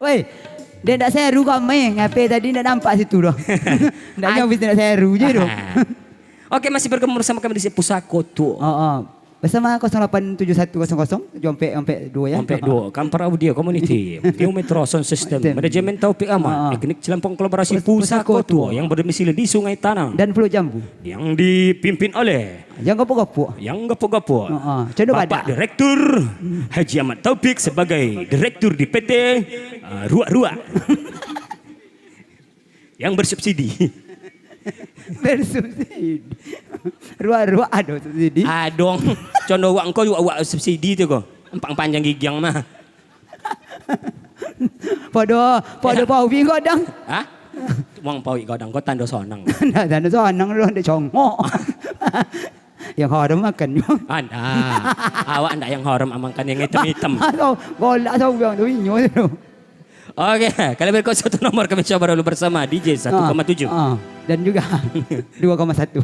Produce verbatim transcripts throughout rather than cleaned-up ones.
Oi, dek ndak seru kami, ngape tadi ndak nampak situ doh. Ndaknyo Ai- bisa ndak seru je tu. Oke, masih bergabung bersama kami di Pusako Tuo. Oh, oh. Bersama kosong lapan tujuh satu kosong kosong tujuh empat empat dua ya. Empat dua, Kampar Audio Community, New Metro Sound System, System. Manajemen Taufik Ahmad, Ah, ah. Teknik Celampong Kolaborasi Pus-, Pusako Pusako Tuo Tuo. Yang berdomisili di Sungai Tanang. Dan Pulau Jambu. Yang dipimpin oleh Yang gapuk-gapuk. Yang gapuk-gapuk. Ah, ah. Cendol Bapak badak. Direktur Haji Ahmad Taufik sebagai direktur di P T, ah, Ruak-Ruak. Yang bersubsidi. Bersubsidi. Ruak-ruak ado subsidi? Adong. Condo wak engko juo wak subsidi tu ko. Ampang panjang gigiang mah. Podo, podo Ya. pauwi godang. Hah? Wang pauwi godang ko tando sonang. Tando, tando sonang tu, dek congok. Yang haram makannyo. Anda. Awak ndak yang haram makan yang itam-itam. Atau golak saurang tu, inyo tu. Oke, kalau berikut satu nomor kami coba dulu bersama D J satu koma tujuh. Ah, ah. Dan juga dua koma satu.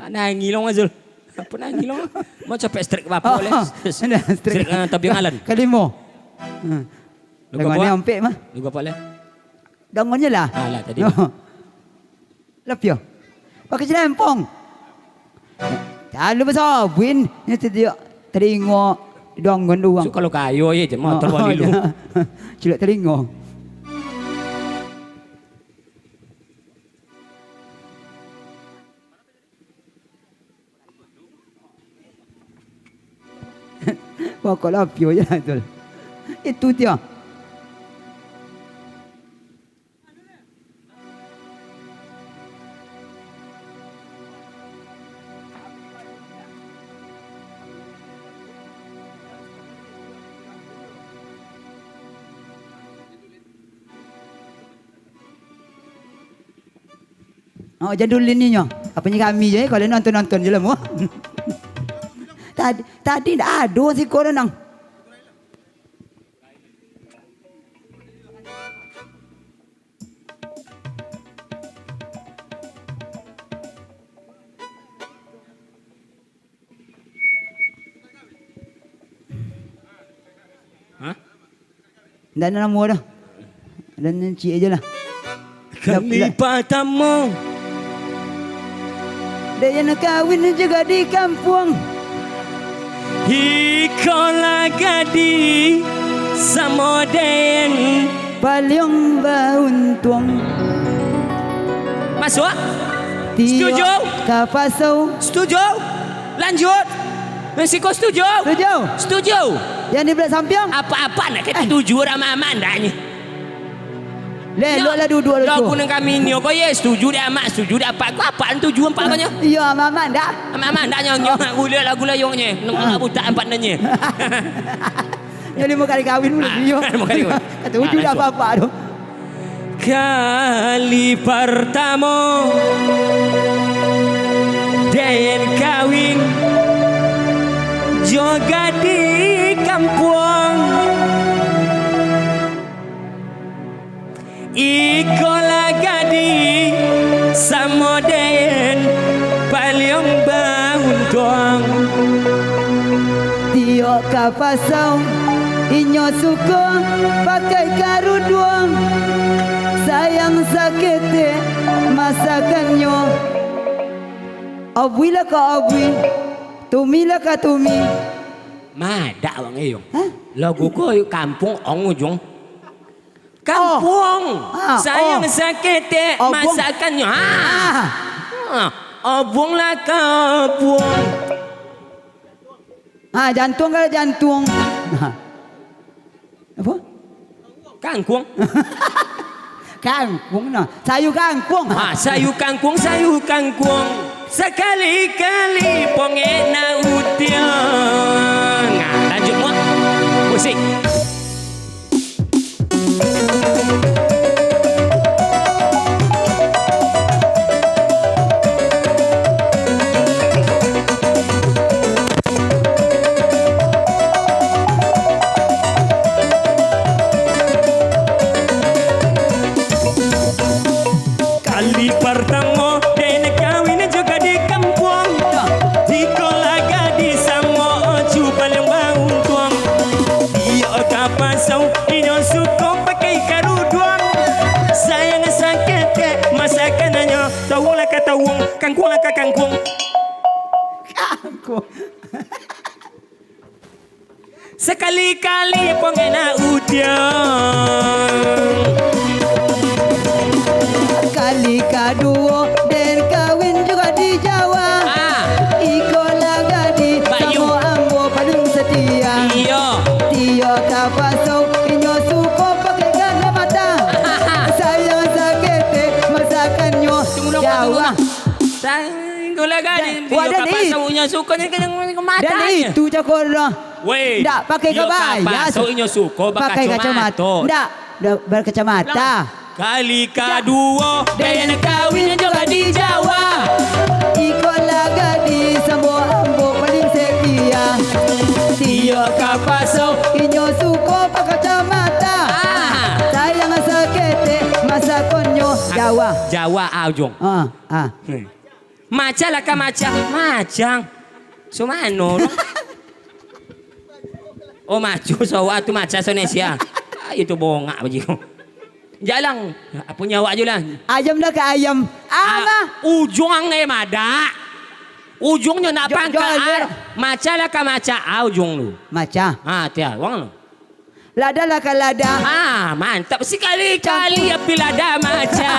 Nangih lo, Azul. Apa nangih lo? Mau capek strik apa Ah, boleh? ah. Strik, Strik, ah, tapi Alan. Kalimo. Hmm. Lu Lagu ni apa? Ampek mah. Lu apa lah? Dangon je lah. Alah, tadi. Oh. Lapio. Pakai celempong. Lalu basabuin, nyo tadi talingo dangon urang. So, kalau kayo ye je, motor Oh, wali lu. Iya. Cilok talingo. Pokok lapio je lah tu. Itu dia. Oh, jan dulu ni nyo. Apo nyo kami je, kalau nonton-nonton je lah, mu. Tadi, tadi ndak ado siko tu, nang. Hah? Ndak ado namo doh. Dan ciek aja lah. Kali Lah, lah. Patamo. Dek nan kawin juo di kampuang. Iko lah gadih samo den. Paliang bauntuang. Masuak? Tiok Setuju? Ka pasau. Setuju? Lanjut. Nan siko setuju? Setuju. Setuju. Yang di belah sampiang? Apa-apa nak kita Eh. tuju, ramah-ramah ndaknyo. Leh, Yo. Elok lah duduk Lah tu. Aku nang kami nyo ko, ye, setuju dek amak, setuju dek apak. Ko apak nan tuju apak ko nyo? Iyo, amak-amak ndak? Amak-amak ndak nyo, nyo nak gula lah gula yongnyo. Nang Ah. amak butak apak nyo. Nyo limo kali kawin pun Ah, lagi, yo. limo kali kawin. Kata uju Ah, dah langsung. Apak-apak tu. Kali partamo, den kawin jo gadih kampuang. Iko lah gadih samo den, paliang bauntuang. Tiok ka pasau, inyo suko pakai karuduang. Sayang saketek masakannyo. Obui lah ka obui, tumi lah ka tumi. Madak bang, eh, Yong. Hah? Lagu ko kampuang ong ujuang. Kampuang. Oh. Ah, Sayang oh. saketek Obuang. Masakannyo. Ha. Ah. Ha. Obuang lah ka obuang. Ha, jantuang ka jantuang. Ha. Apa? Kangkuang. Kangkuang nah. Sayur kangkuang. Ha, sayur kangkuang, sayur kangkuang. Sakali-kali pongek nak utiang. Nah, lanjut, Muak. Musik. Kali partamo den kawin jo gadih kampuang. Iko lah gadih samo ocu paliang bauntuang. Iyo Suko pakai karuduang, sayang saketek masakannyo. Tawuang lah ka tawuang, kangkuang lah ka kangkuang. Kangkuang. Sakali-kali pongena udiang. Kali kaduo, den kawin juo di Jawa. Ah. Iko lah gadih, Bayu. Samo ambo paling setia. Iyo. Tio ka pasau, inyo suko pakai kacamata. Sayang saketek masakannyo. Tunggu dulu, Jawa. Tunggu dulu. Sayang, iko lah gadih, Da-, tio ka pasau, inyo suko ni kena mata. Dan itu cakor lah. Weh, ndak pakai kebaya, inyo suko pakai kacamata. Ndak, ndak berkacamata. Kali kaduo, den kawin juo di Jawa. Iko lah gadih, samo ambo paling setia. Tio ka pasau, inyo suko pakai kacamata. Ah. Sayang saketek masakannyo. Jawa. Jawa, ah, ujuang. Ah, ah. Hmm. Maca lah ka maca. Macang. Sumano lo. Oh, maco, sowa tu maca Indonesia. Ah, itu bongak baji ko. Jalang. Apo nyo awak juo lah. Ayam lah ka ayam. Ah, ah, ujuang eh madak. Ujuangnyo nak pangka. Maca lah ka maca. Ah, ujuang tu. Maca. Ah, tia, wang lo. Lada lah ka lada. Ah, mantap. Sakali-kali api lada maca.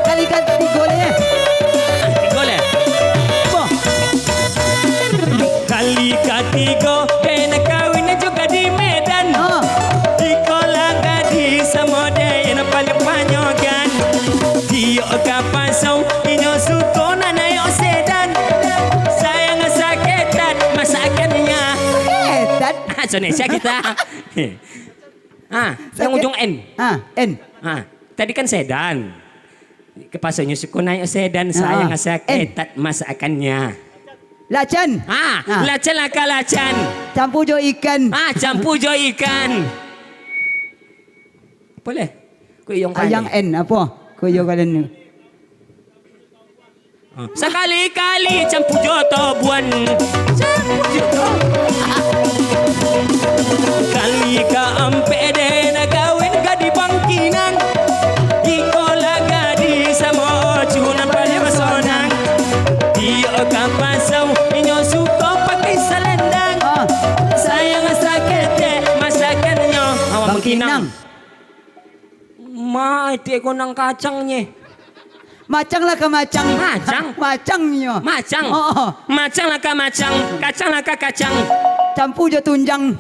Kali katigo leh. Tigo leh. Boh. Kali katigo, den kawin juo di Medan. Ah. Iko lah gadih samo den paling panyogan. Tio ka pasau, inyo suko nak naik sedan. Sayang saketek masakannyo. Saketek? Ah, Indonesia kita. Ah, yang ujung N. Ah, N. Ah, tadi kan sedan. Ka pasau inyo suko naik sedan, ah, sayang saketek masakannyo. Lacan. Ah, ah. Lacan lah ka lacan. Campua jo ikan. Ah, campua jo ikan. Apo leh? Ko iyo kali. Ayang N apo? Ko iyo kalian ni. Sakali-kali campua jo tobuan. Campua jo tobuan. Kali kaampek den kawin gadih bangkinang. Iko lah gadih samo cunan paling sonang. Tio ka pasau inyo suko pakai salendang. Ah. Sayang saketek masakannyo. Awak bangkinang. Bangkinang. Ma, itik ko nan kacang nye. Macang lah ka macang. Macang? Macang nyo. Macang? Oh, oh. Macang lah ka macang, kacang lah ka kacang. Campua jo tunjang.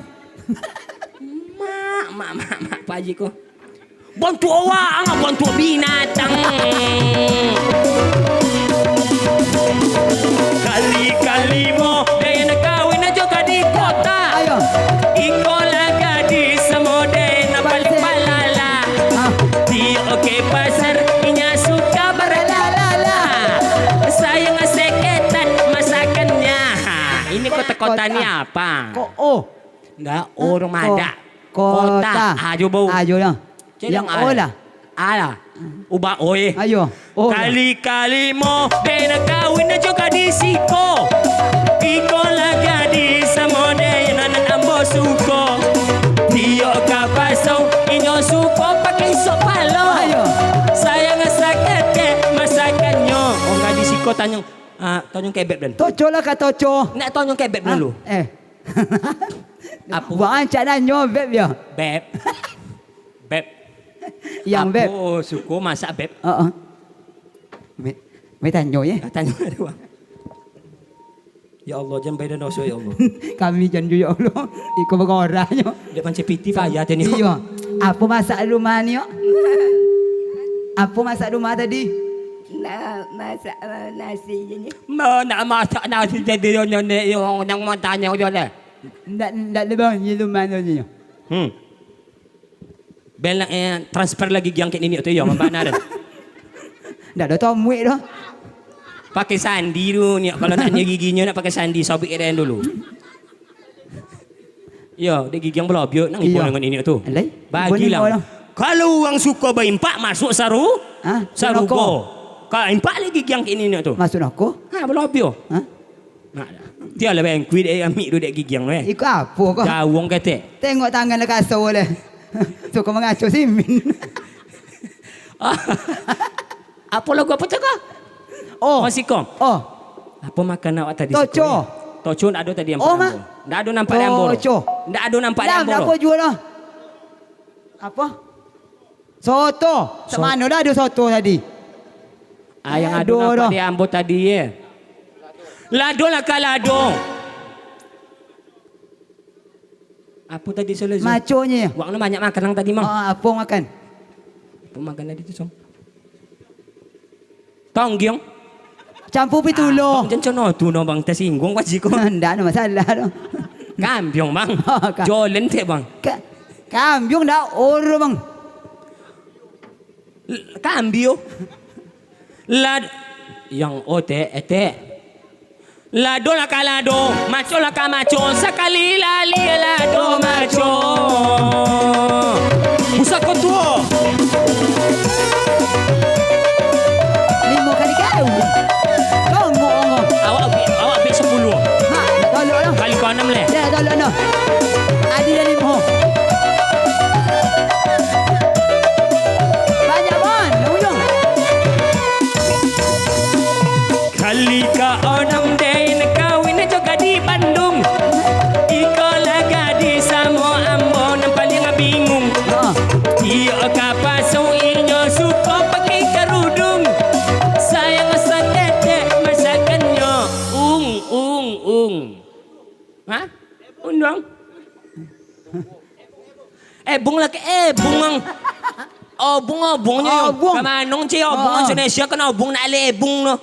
Mak, mak, mak, mak, Pak Haji ko. Bontuak awak, angah bontuak binatang. Kali kalimo, den kawin jo gadih kota. Ayo. Iko lah gadih samo den paling palala. Ah. Tio ka pasar, inyo suko baralala. Sayang saketek masakannyo. Ha, ini kota-kota ni apa? Ko-, oh. Ndak, oh, rumah ko-, adat. Kota. Kota. Ah, jo bau. Ah, jo lah. Yang O lah. Alah. Ubah, oi. Ayo. Oh. Kali kalimo, den kawin jo gadih siko. Iko lah gadih samo den nan ambo suko. Tio ka pasau, inyo suko pakai isok palo. Ayo. Sayang saketek masakannyo. Oh, gadih siko tanyo, ah, tanyo kebek den. Toco lah ka toco. Nak tanyo kebek dulu. Eh. Apo? Wah, ancak nanyo, Beb, yo. Beb. Beb. Yang Beb. Apo suko masak, Beb? Heeh. Me, me tanyo, ye. Ah, tanyo dulu, Bang. Ya Allah, jan pai doso, ya Allah. Kami jan ju, ya Allah. Iko bagorahnyo. Dia pancet piti payah tadi. Iyo. Apo masak di rumah ni, yo? Apo masak di rumah tadi? Nak masak, eh, nasi je ni. Ma, nak masak nasi jadi yo, nyo, nyo, nyo, nang mau tanyo je lah. Ndak, ndak ada bang, ye lu mano nyo. Hmm. Bel nak, eh, transfer lagi giang kek niniak tu, yo, mambana den. Ndak ada tomuik doh. Pakai sandi dulu ni, kalau nak nyo giginyo nak pakai sandi, sobek den dulu. Iyo, dek gigiang balabiah, nang ibo Iyo. dengan iniak tu. Alai? Bagilah. Ibo ni ibo lah. Kalau urang suko baimpak, masuk saru-, Ah, sarugo. Surako. Ka impak lai gigiang ka iniak tu. Masuk nako? Ha, balabiah. Ha? Nah, tialah bengkui dek amik tu dek gigiang tu, eh. Iko apo ko? Jauang ketek. Tengok tangan lah kasar leh. Suko mangaco simin. Apo lagu apo tu ko? Oh. Masikong. Oh. Apo makan awak tadi Toco. Siko, eh? Toco ndak ado tadi ambo. Oh, Mak. Ndak ado nampak di ambo tu. Toco. Ndak ado nampak di ambo tu. Lah, apo juo tu? Apo? Soto. So- Mano lah ado soto tadi? Ah, yang ado nampak di ambo tadi, ye. Lado lah ka lado. Apo tadi, Salezo? Maconyo. Wak no banyak makan nang tadi, Mang. Ah, apo makan? Apo makan tadi tu, Song? Tonggiong. Campur pitulo. Ah, Bang, jan cano tu no, Bang. Tasingguang wajik ko. Ndak ado masalah tu. Kambiong, Bang. Oh, ka- Jolen tek, Bang. Ka-, kambiong ndak oro, Bang. L-, kambio. Lad-, yang otek, etek. Lado lah ka lado, maco lah ka maco, sakali lali lado maco. Pusako tuo. Limo kali kau. Tongok, tongok. Awak bi-, awak bi sapuluah. Ha, tolok lah. Kali ka anam leh. Dah, tolok lah. Adi dah limo. Banyak, Bon. Ujung. Kali ka onam den kawin jo gadih Bandung. Iko lah gadih samo ambo nan paliang bingung. Ha. Iyo ka paso inyo suko pakai karudung. Sayang saketek masakannyo. Ung, ung, ung. Ha? Unduang? Ebung lah ke ebung, Mang. Obung, obungnyo, Yong. Obung. Ka mano, Cik? Obung Oh. Indonesia kan obung nak lek ebung tu.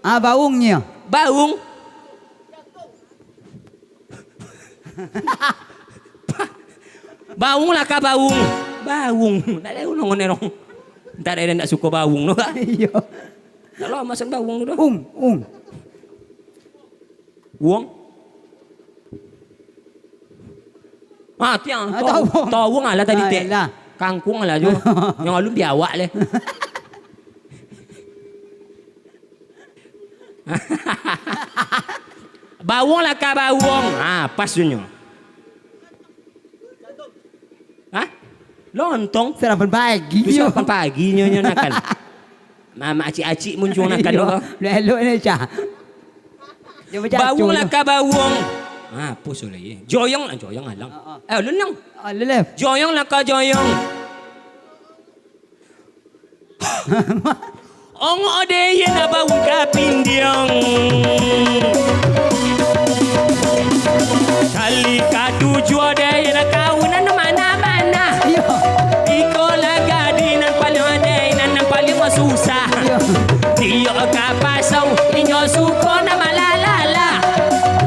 Ah, baungnyo. Baung. Baung lah ka baung. Baung. Nak lek ulun ngonyo dong. Ndak ado nan ndak suko baung tu, Kak. Iyo. Ndak lo masan baung tu doh. Ung, ung. Uang? Ah, tiang. Ah, tau-, tau uang. Tau uang alah tadi, Ah, tek. Yalah. Kangkuang alah jo. Yang alun biawak leh. Bawong lah ka bawong. Ha, pas tu nyo. Hah? Lontong? Sarapan pagi. Tu sarapan pagi nyo, nyo nakan. Mamak acik-acik muncuang nakan tu. Iyo, elok-elok ni, Cah. Dia macam Bawong lah ka bawong. Ha, apo sudah ye? Joyong lah, joyong alang. Ha, ha. Eh, alun lang. Ah, leleh. Joyong lah ka joyong. Ongok dek iyo nak bawong ka pindiang. Kali katujuah dek iyo nak kawin nan mana-mana. Iyo. Iko lah gadih nan paliang dek nan, nan paliang susah. Iyo. Iyo ka pasau, inyo suko nan malala-lala.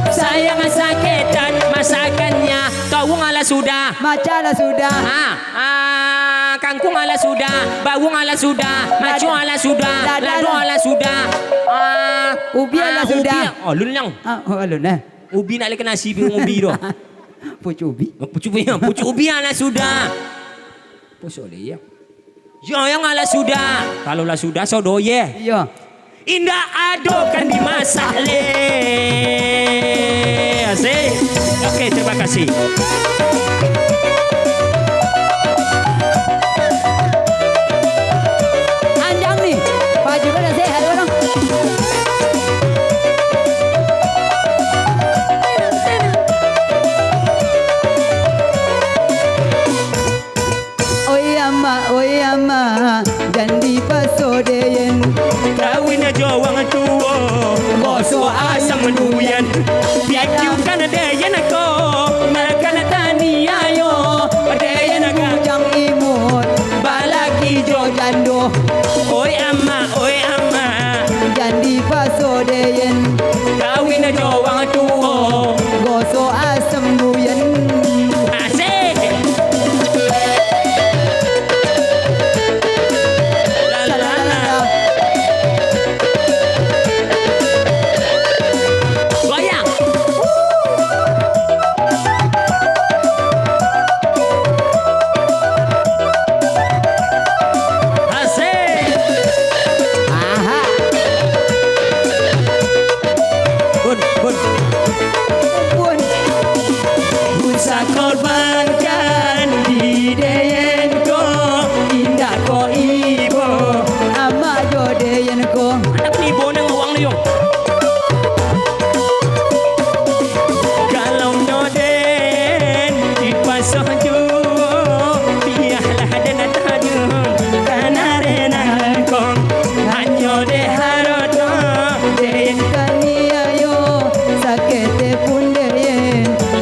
Sayang saketek masakannyo, kawung alah sudah. Macam lah sudah. Ha. Ah, kangkung alah sudah, bawung alah sudah, maco alah sudah, lado alah sudah. Ah, ubi alah sudah. Ah, ubi, oh, alun lang. Ah, oh, alun, eh. Ubi nak lek nasi, ubi tu. Pucuk ubi. Oh, pucuk ubi, pucuk ubi alah sudah. Pucuk ubi, ya. Yo, yang alah sudah. Kalau lah sudah, sodo ye. Iya. Indak ado kan dimasak leh. Asik. Oke, terima kasih. Anjang ni. Baju pada sehat orang. Oi amak, oi amak, jan dipaso deyen. Kawin jo wang tuo, gosok asam duyen. Piakiukan deyen ko, makan taniayo. Deyen bujang imut, balaki jo jando. Oi amak, oi amak, jan dipaso deyen. Kawin jo wang tuo, gosok asam duyen. Asik. La, la, la, la. Sakorbankan di den ko, indak ko ibo, amak jo den ko. Anak ibo nan uang ni, yo. Kalau nyo den dipaso juo, bialah den tajun ka nan den angkong. Hanyo dek haroto den kaniayo, saketek pun den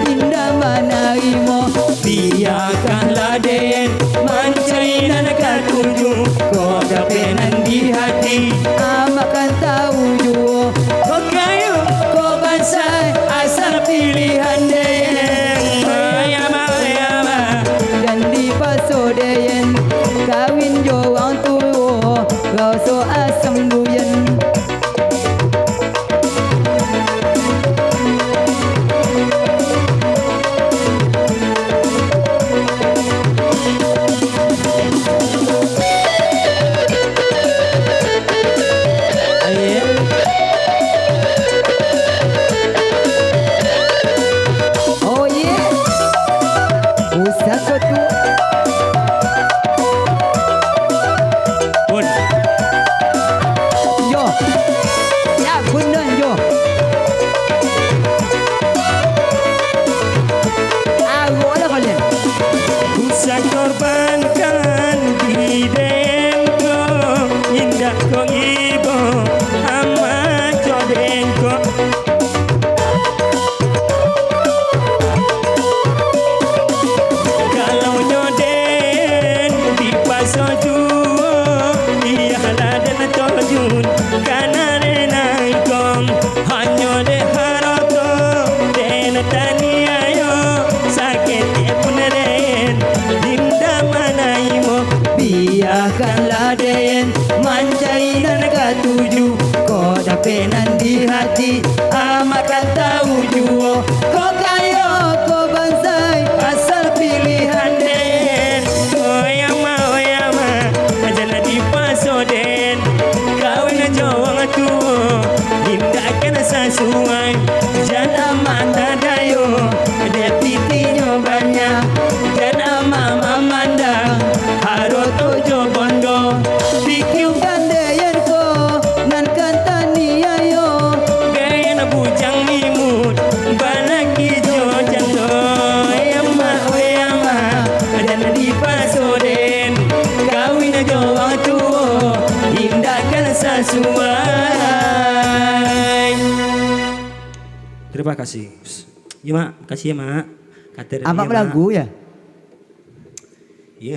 indak manarimo. Biakanlah den mancari nan katuju, kok dapek nan di hati, amak kan tahu juo. Kok kayo, kok bansaik, asal pilihan den. Oi amak, oi amak. Jan dipaso den kawin jo urang tuo, raso asam duyen. Oh, yeah. Pusako tu. Pun. Yo. Ya, benar, yo. Arok lah kalian. Ku sakorbankan diri den ko, indak ko ibo, amak jo den ko. Kalau nyo den dipaso juo, bialah den tajun ka nan den angkong. Hanyo dek haroto den taniayo, saketek pun den indak manarimo. Biakanlah den mancari nan katuju, kok dapek nan di hati, amak kan tahu juo. Kok kayo, kok bansaik, asal pilihan den. Oi amak, oi amak, jan dipaso den kawin jo urang tuo, indak kan sasuai. Jan amak tadayo, dek pitinyo banyak. Jan amak mamandang haroto jo bondo. Pikiakan den ko nan ka taniayo. Den bujang imut, balaki jo jando. Oi amak, oi amak, jan dipaso den kawin jo urang tuo, indak kan sasuai. Terima kasih. Yo, Mak. Makasih, yo, Mak. Kata dari Amak yo, Mak. Balagu, yo?